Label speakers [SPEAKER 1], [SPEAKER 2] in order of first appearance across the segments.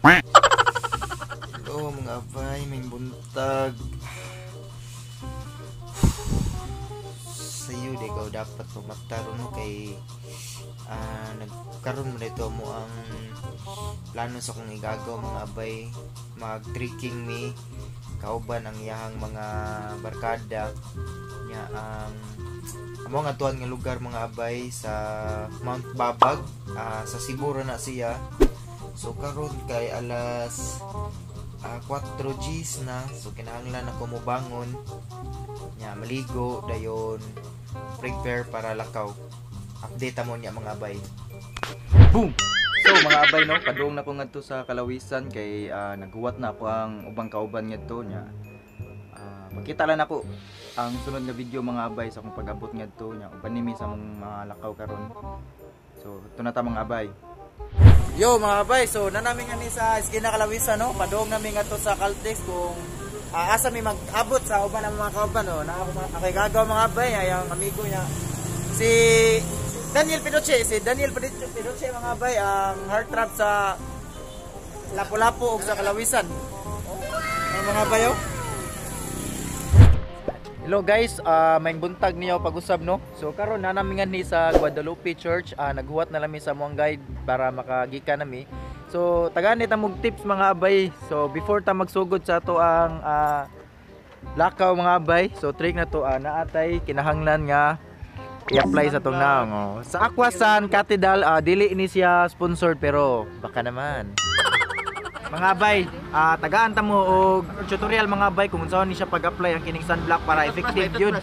[SPEAKER 1] Hello mga abay, may buntag. Sayo di ka dapat pagmataron no kay nagkaroon mo dito mo ang plano sa kong igagaw mga abay, mag-trekking mi kauban ang iyahang mga barkada nya ang amo nga tuan nga lugar mga abay sa Mount Babag, sa Cebu ra na siya. So karon kay alas 4 Gs na, so kinahanglan ako mobangon nya maligo dayon prepare para lakaw. Update mo niya mga abay.
[SPEAKER 2] Boom. So mga abay no, padung na ko ngadto sa Kalawisan kay naghuwat na ako ang ubang kauban ngadto nya. Makita lang nako ang sunod nga video mga abay sa akong pag-abot ngadto nya uban nimi sa among mga lakaw karon. So ito na ta mga abay.
[SPEAKER 1] Yo mga abay, so nanami nga ni sa Eskina Kalawisan no, padung nami ngadto sa Caltex kung asa mi mag-abot sa uban ang mga kauban no. Na ako ako'y gagaw mga abay ay ang amigo niya si Daniel Pedoche, si Daniel Pedoche mga abay, ang heartthrob sa Lapu-Lapu ug sa Kalawisan. Ang mga abay oh.
[SPEAKER 2] Hello guys, may buntag niyo pag-usab no. So karon na nami nga ni sa Guadalupe Church, naghuwat na lami sa among guide para makagika nami. So tagaan ni ta mog tips mga abay. So before ta magsugod sa ato ang lakaw mga abay, so trick na to naatay kinahanglan nga i-apply sa tong naong. Oh. Sa Aquasan Cathedral, dili ni siya sponsored pero baka naman. Mga abay, tagaan ta mo og tutorial mga abay kung unsaon ni siya pag-apply ang kining sunblock para effective yun.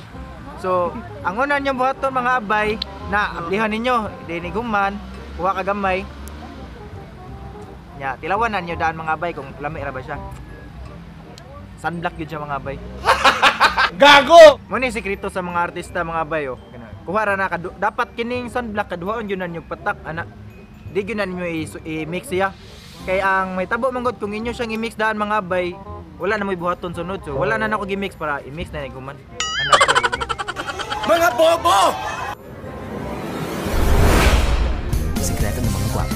[SPEAKER 2] So, ang una niyong buhaton mga abay, na ablihan ninyo, dini guman, kuha ka gamay. Nya, tilawan na ninyo daan mga abay kung lami ra ba siya. Sunblock yun siya mga abay.
[SPEAKER 3] Gago!
[SPEAKER 2] Mo ni sekreto sa mga artista mga abay oh. Kuha ra na dapat kining sunblock kaduhaon gyud na ninyo patak ana. Di gyud na ninyo i-mix siya. Kay ang may tabo manggod kung inyo siyang i-mix daan mga abay, wala na mo'y buhaton sunod. So wala na nako gi-mix para i-mix na ni guman. Anak ko.
[SPEAKER 3] Mga bobo!
[SPEAKER 4] Sikreto ng mga gwapo.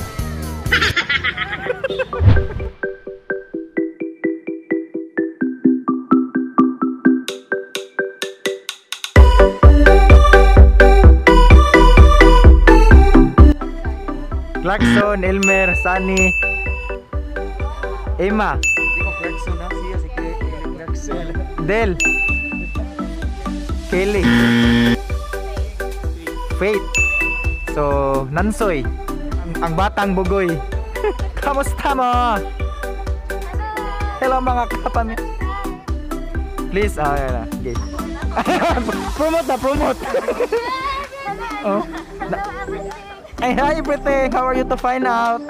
[SPEAKER 2] Clarkson, Elmer, Sunny, Emma.
[SPEAKER 1] Di ko Clarkson na siya si Clarkson.
[SPEAKER 2] Del, Kelly, Faith, so Nansoy, ang batang bugoy. Kamusta mo? Hello mga kapamilya. Please, yan na. Okay. Promote na, promote. Oh. Hey, hi everything. How are you to find out?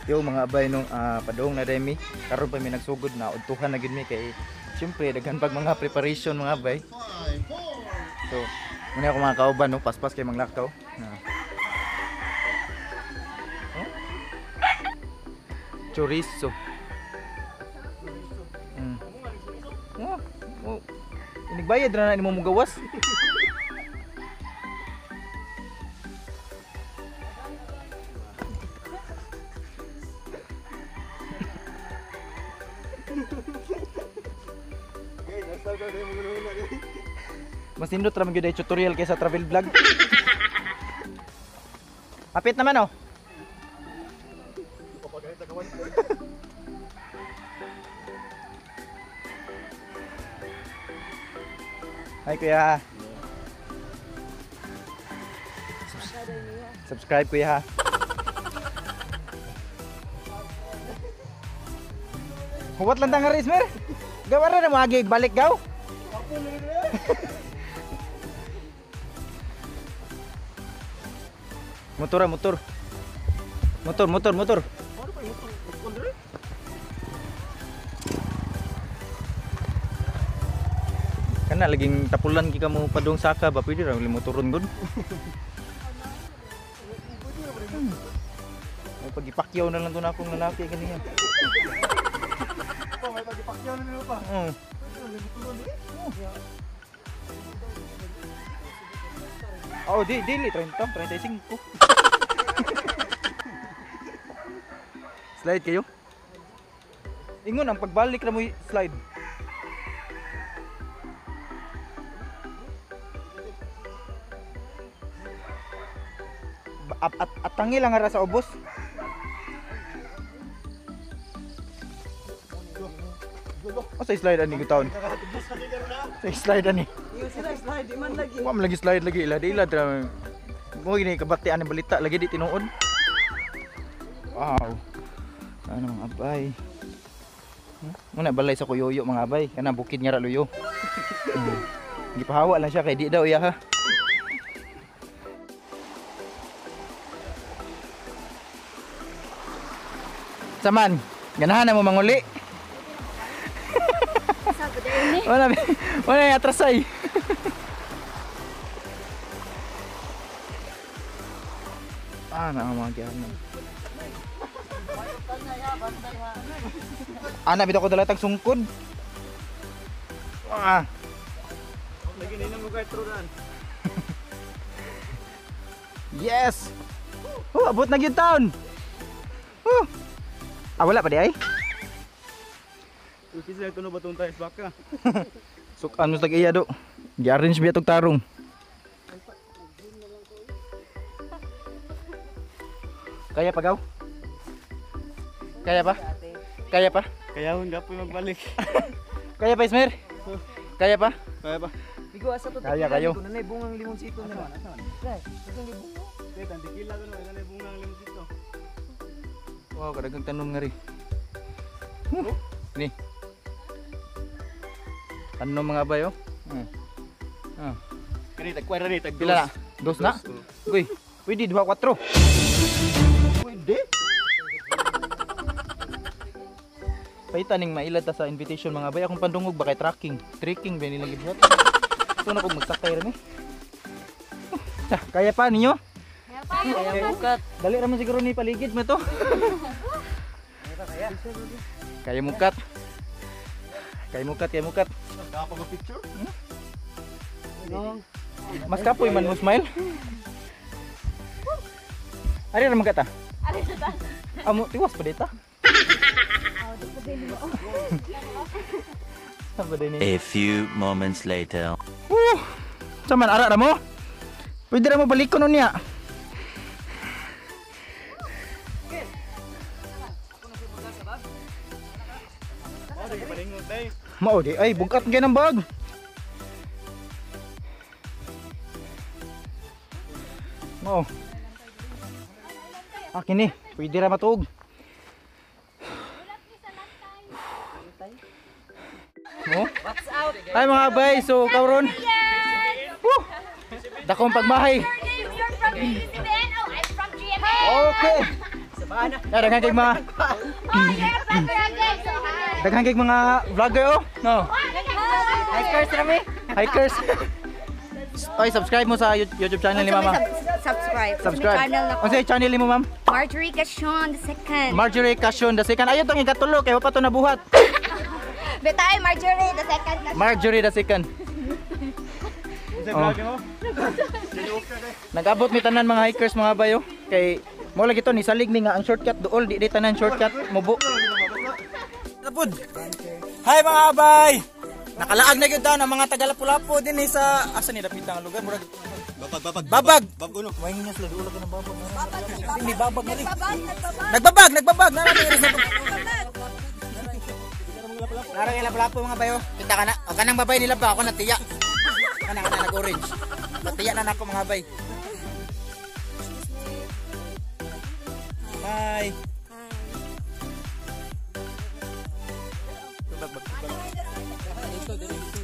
[SPEAKER 2] Yo mga abay no, padung na demi karon pa mi nagsugod na udtuhan na gid mi kay syempre daghan pag mga preparation mga abay. So muna ako mga kauban no, paspas kay manglakaw. Oh? Chorizo. Oh, oh. Inigbayad ra na nimo mugawas. Mas nindot ra man gyud ay tutorial kaysa travel vlog. Apit naman oh. Hi kuya. Subscribe kuya. Huwat lang tang haris mer. Gawa ra na mo agi balik gaw. Motor, motor. Motor, motor, motor. Kana laging tapulan ki kamo padung saka ba pwede ra motoron gud. May pagipakyaw na lang to na akong lalaki kaniya.
[SPEAKER 3] May pagipakyaw na nila pa.
[SPEAKER 2] Oo. Oh, di dili 30, 35. Slide kayo. Ingon ang pagbalik ra mo slide. Atangi lang ara sa ubos. O sa slide ani gutaon. Sa slide ani.
[SPEAKER 5] Slide di man lagi.
[SPEAKER 2] Wa man lagi slide lagi ila di ila tra. Mo gini kabati ani balita lagi di tinuod. Wow. Ano mga abay. Muna balay sa kuyoyo mga abay. Kana bukid nga ra luyo. Gipahawa lang siya kay di daw iya ha. Saman, ganahan na mo manguli. Wala, wala yung atrasay. Ah, na mga giyan. Ana bitaw ko dala tag sungkod. Ah.
[SPEAKER 3] Lagi na mo kay truran.
[SPEAKER 2] Yes. Oh, abot na gyud taon. Oh. Ah, wala pa di ay.
[SPEAKER 3] Kasi tuno ba tong tayo baka?
[SPEAKER 2] Sukan mo sa tag-iya do. Gi-arrange biya tog tarong. Kaya pa gaw? Kaya pa? Kaya pa?
[SPEAKER 3] Kaya hun gapoy magbalik.
[SPEAKER 2] Kaya pa Ismer? Kaya pa?
[SPEAKER 3] Kaya pa.
[SPEAKER 5] Bigo asa to.
[SPEAKER 2] Kaya kayo.
[SPEAKER 5] Kuno na bungang limonsito na.
[SPEAKER 3] Kaya tantikila kuno ila na bungang limonsito.
[SPEAKER 2] Wow, kadagang tanom nga ri. Ni. Tanom mga bayo. Ah.
[SPEAKER 3] Kani tag kwara ni tag
[SPEAKER 2] Pila na? Dos na? Uy, pwede 2 4. Pwede. Paita ning mailad ta sa invitation mga bay. Akong pandungog ba kay tracking. Trekking ba nilang gibuhat. So na kog magsakay ra mi. Sa, kaya pa ninyo?
[SPEAKER 6] Kaya pa.
[SPEAKER 5] Kaya bukat.
[SPEAKER 2] Dali ra man siguro ni paligid mo to. Kaya mukat. Kaya mukat, kaya mukat.
[SPEAKER 3] Dapat mo picture?
[SPEAKER 5] No.
[SPEAKER 2] Mas kapoy man mo smile. Ari ra man ka ta.
[SPEAKER 6] Ari sa ta.
[SPEAKER 2] Amo tiwas pa dita. Saan ba din
[SPEAKER 4] A few moments later.
[SPEAKER 2] Woo! Saman ara ra mo? Pwede ra mo balikon unya. Mao di ay bugat gyud ang bag. Mao. Akin ni, pwede ra matuog. Mo?
[SPEAKER 5] What's out?
[SPEAKER 2] Ay mga abay, so karon. Woo! Dakong pagmahay.
[SPEAKER 6] You're from PCBN? Oh, I'm from GMA.
[SPEAKER 2] Okay. Na daghan kay mga
[SPEAKER 6] Oh, you're a vlogger again. So, hi.
[SPEAKER 2] daghan kay mga vlogger oh. No.
[SPEAKER 5] Hikers rami.
[SPEAKER 2] Hikers. Oy, subscribe mo sa YouTube channel ni Mama.
[SPEAKER 7] Subscribe.
[SPEAKER 2] Subscribe.
[SPEAKER 7] Channel na ko.
[SPEAKER 2] Unsa channel nimo, ma'am?
[SPEAKER 7] Marjorie Cashon the second.
[SPEAKER 2] Marjorie Cashon the second. Ayo tong ikatulo kay wa pa to nabuhat.
[SPEAKER 7] Betay Marjorie the second.
[SPEAKER 2] Marjorie the second. Oh. Nag-abot mi tanan mga hikers mga bayo kay mo lagi to ni salig mi nga ang shortcut duol di tanan shortcut mubo. Tapod. Hi mga abay. Nakalaag na gyud ang mga taga Lapu-Lapu din eh sa asa ni dapita ang lugar murag
[SPEAKER 3] Babag babag.
[SPEAKER 2] Babag.
[SPEAKER 3] Babag uno.
[SPEAKER 2] Way niya sila duol ng babag. Hindi babag na rin.
[SPEAKER 7] Nagbabag,
[SPEAKER 2] Nagbabag,
[SPEAKER 7] nagbabag.
[SPEAKER 2] nagbabag. Nara kay Lapu-Lapu mga bayo. Kita ka na. O kanang babay nila pa ako natiya. Kana kana nag-orange. Natiya na nako mga bay. Bye.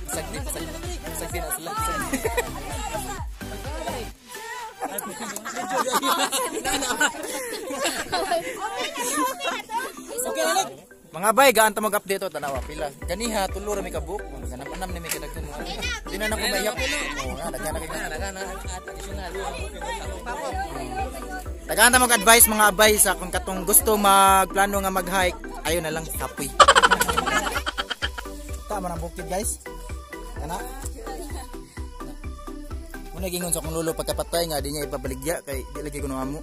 [SPEAKER 2] Sagdi, sagdi, sagdi na sila. Sagdi. Okay na. Mga bay, gaan ta mag-update to tanawa pila. Ganiha tulo ra mi ka book. Ganam-anam ni mi kadaghan mo. Di na nako maiyak. Oo nga, daghan na kay. Daghan ta mag-advise mga abay sa kung katong gusto magplano nga mag-hike, ayo na lang kapoy. Tama nang bukid guys. Kana. Muna gingon sa akong lolo pagkapatay nga di niya ipabaligya kay di lagi kuno amo.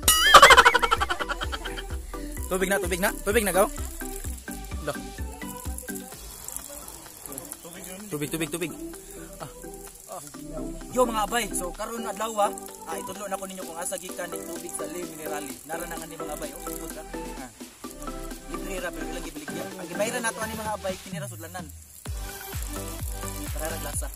[SPEAKER 2] Tubig na, tubig na, tubig na gaw. Loh. Tubig, tubig, tubig. Ah. Ah. Yo mga abay, so karon adlaw itudlo na ko ninyo kung asa gikan ning tubig sa Le Minerali. Nara na nga ni mga abay, oh, sugod ra. Ah. Libre ra pero ilang gibaligya. Ang gibayran nato ani mga abay kini ra sudlanan. Para ra glasa.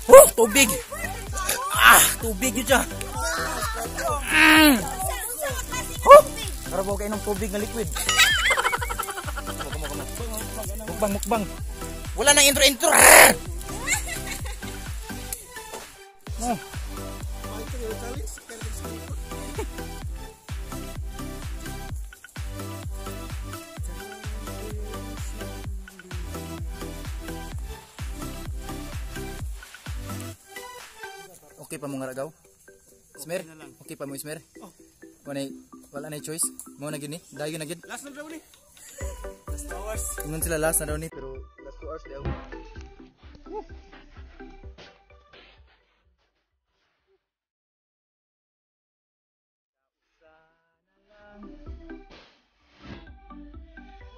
[SPEAKER 2] Oh, tubig. Ah, tubig yun siya. Oh, karabaw kayo ng tubig na liquid. Kamo, kamo, kamo. Mukbang, mukbang. Wala nang intro-intro. Oh. Okay pa mo nga ragaw? Smer? Okay pa mo Smer? Oh. Wala na choice. Mo na gid ni. Dayon na gid.
[SPEAKER 3] Last na daw ni. Last 2 hours.
[SPEAKER 2] Ingon sila last na daw ni pero last 2 hours daw.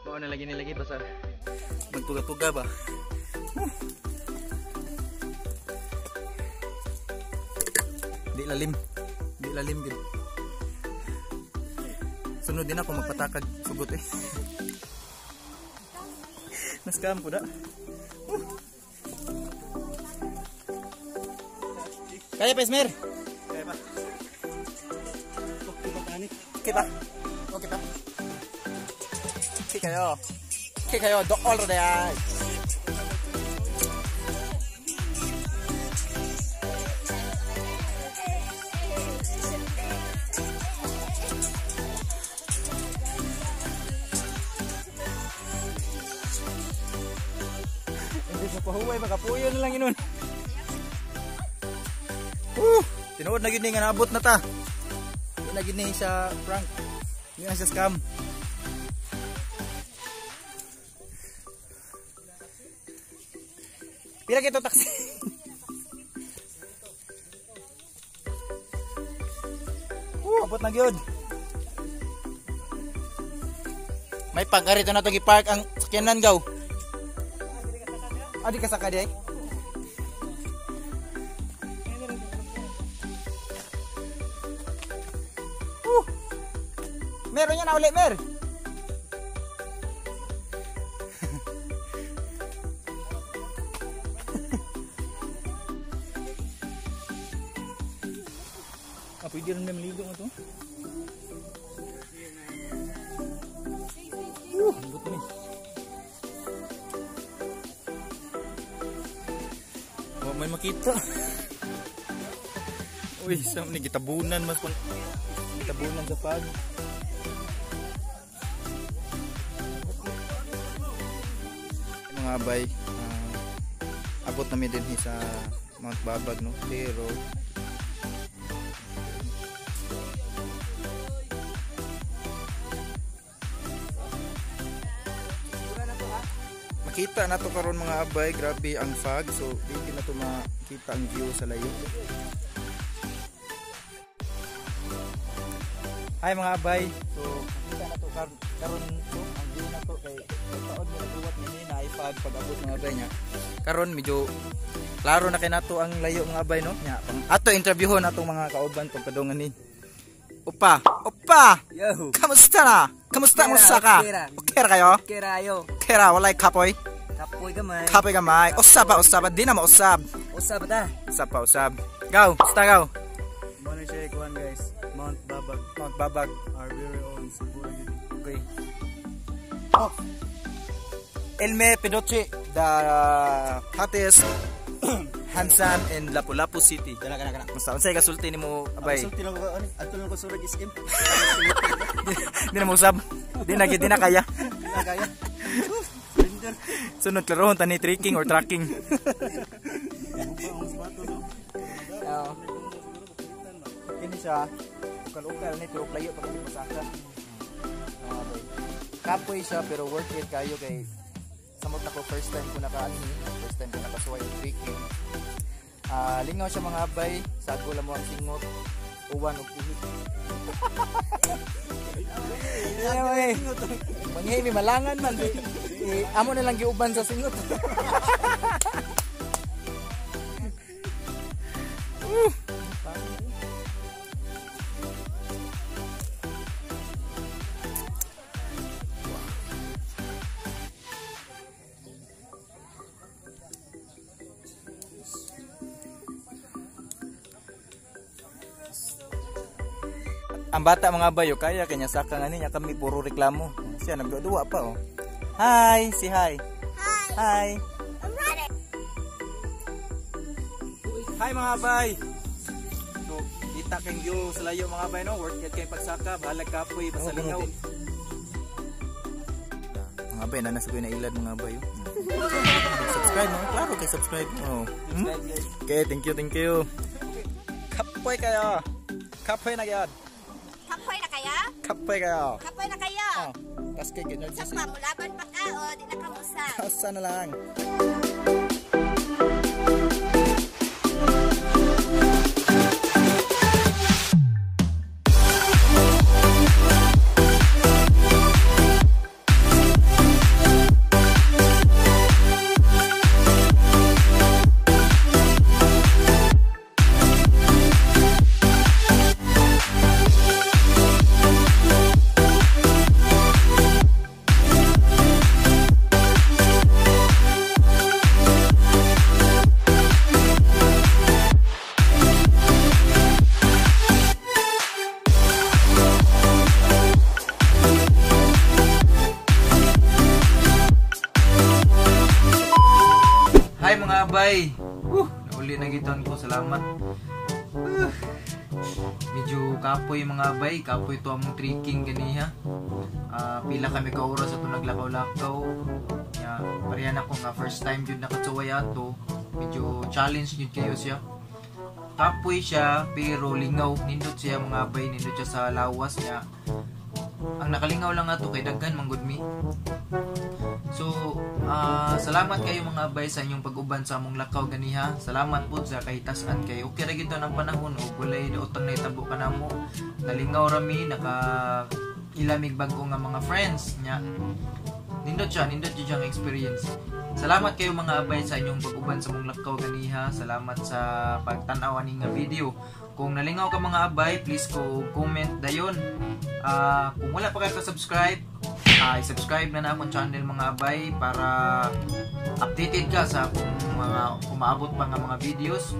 [SPEAKER 2] Mao na lagi ni lagi basta magtuga-tuga ba. Di lalim. Di lalim gid. Sunod din ako magpatakag sugot eh. Nascam ko da. Kaya pa Ismer?
[SPEAKER 3] Kaya pa. Okay pa tani.
[SPEAKER 2] Okay pa. Okay pa. Okay kayo. Okay kayo do all ra. Pahuway baka puyo na lang inon. Tinuod na gid ni nga naabot na ta. Di na gid ni siya prank. Di na siya scam. Pila kito taxi? Abot na gyud. May pag-arito na to gi-park ang sakyanan gaw. Adi ka saka di ay? Meron yan na ulit, mer. Ah, pwede rin na maligo mo to. Ambot na ni. Wa may makita. Uy, sa ni gitabunan mas kun gitabunan sa pag. Mga abay, abot nami din sa Mount Babag no, pero makita na to karon mga abay, grabe ang fog, so di na to makita ang view sa layo. Hi mga abay, so makita na to karon to ang view na to kay taon mo nagbuhat ni na fog pag abot mga abay niya. Karon medyo klaro na kay nato ang layo mga abay no. Nya pang ato interviewon atong mga kauban pagpadungan ni. Opa, opa.
[SPEAKER 5] Yo.
[SPEAKER 2] Kamusta na? Kamusta mo sa ka? Okay ra kayo?
[SPEAKER 5] Okay ra ayo.
[SPEAKER 2] Okay ra, walay kapoy.
[SPEAKER 5] Kapoy gamay.
[SPEAKER 2] Kapoy gamay. Usab pa, usab. Di na mausab.
[SPEAKER 5] Usab ta.
[SPEAKER 2] Usab pa, usab. Gaw, basta gaw.
[SPEAKER 3] Mo na siya ikuan guys. Mount Babag.
[SPEAKER 2] Mount Babag.
[SPEAKER 3] Our very own Cebu.
[SPEAKER 2] Okay. Elme Pedoche, the hottest handsome in Lapu-Lapu City.
[SPEAKER 3] Kana kana kana.
[SPEAKER 2] Basta unsay kasulti nimo abay?
[SPEAKER 3] Sulti lang ko ani. Adto lang ko surag SM.
[SPEAKER 2] Di na mo usab. Di na gid, di na kaya.
[SPEAKER 3] Na kaya. Surrender.
[SPEAKER 2] Sunod klarohon tani tricking or tracking.
[SPEAKER 3] Oo.
[SPEAKER 2] Kini siya ukal-ukal ni pero playo pa kami pasaka. Abay. Kapoy siya pero worth it kayo kay samot ako first time ko nakaanhi, first time ko nakasuway og trekking. Lingaw siya mga abay, sago lang mo ang singot, uwan og ihip. Anyway, manghihi mi malangan man di. Amo na lang giuban sa singot. Ang bata mga bayo kaya kanya saka nga niya kami puro reklamo. Siya nagduwa pa oh. Hi, si hi.
[SPEAKER 7] Hi.
[SPEAKER 2] Hi.
[SPEAKER 7] I'm ready.
[SPEAKER 2] Hi mga bay. So, kita kayong view sa layo mga bay no. Worth it kay pagsaka, bahalag kapoy basta lingaw. Mga bay, nanas ko na ilad mga bay. Oh. Subscribe no? Klaro kay subscribe. Oh. Okay, thank you, thank you. Kapoy kayo. Kapoy na gyud.
[SPEAKER 7] Kapoy na kaya?
[SPEAKER 2] Kapoy kayo.
[SPEAKER 7] Kapoy na kaya?
[SPEAKER 2] Oh, tas kay energy.
[SPEAKER 7] Sa pa, mulaban pa ka o di na ka musab.
[SPEAKER 2] Asa na lang. Hi mga abay! Nauli na giton ko, salamat. Medyo kapoy mga abay, kapoy to among trekking ganiha. Pila kami ka oras ato naglakaw-lakaw. Ya, parehan ako nga first time jud nakatsuway ato. Medyo challenge jud kayo siya. Kapoy siya pero lingaw, nindot siya mga abay, nindot siya sa lawas niya. Ang nakalingaw lang ato kay daghan man gud mi. So, salamat kayo mga abay sa inyong pag-uban sa among lakaw ganiha. Salamat po sa kahitasan kay okay ra gid ang panahon ug walay daotang nahitabo kanamo. Nalingaw ra mi, naka ilamig bag-o nga mga friends nya. Nindot siya, nindot jud siyang experience. Salamat kayo mga abay sa inyong pag-uban sa among lakaw ganiha. Salamat sa pagtan-aw ani nga video. Kung nalingaw ka mga abay, please ko comment dayon. Kung wala pa kayo ka-subscribe, i-subscribe na akong channel mga abay para updated ka sa akong mga umaabot pa nga mga videos.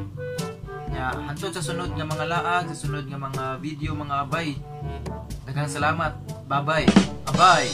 [SPEAKER 2] Nya, hantod sa sunod nga mga laag, sa sunod nga mga video mga abay. Daghang salamat. Bye-bye. Abay.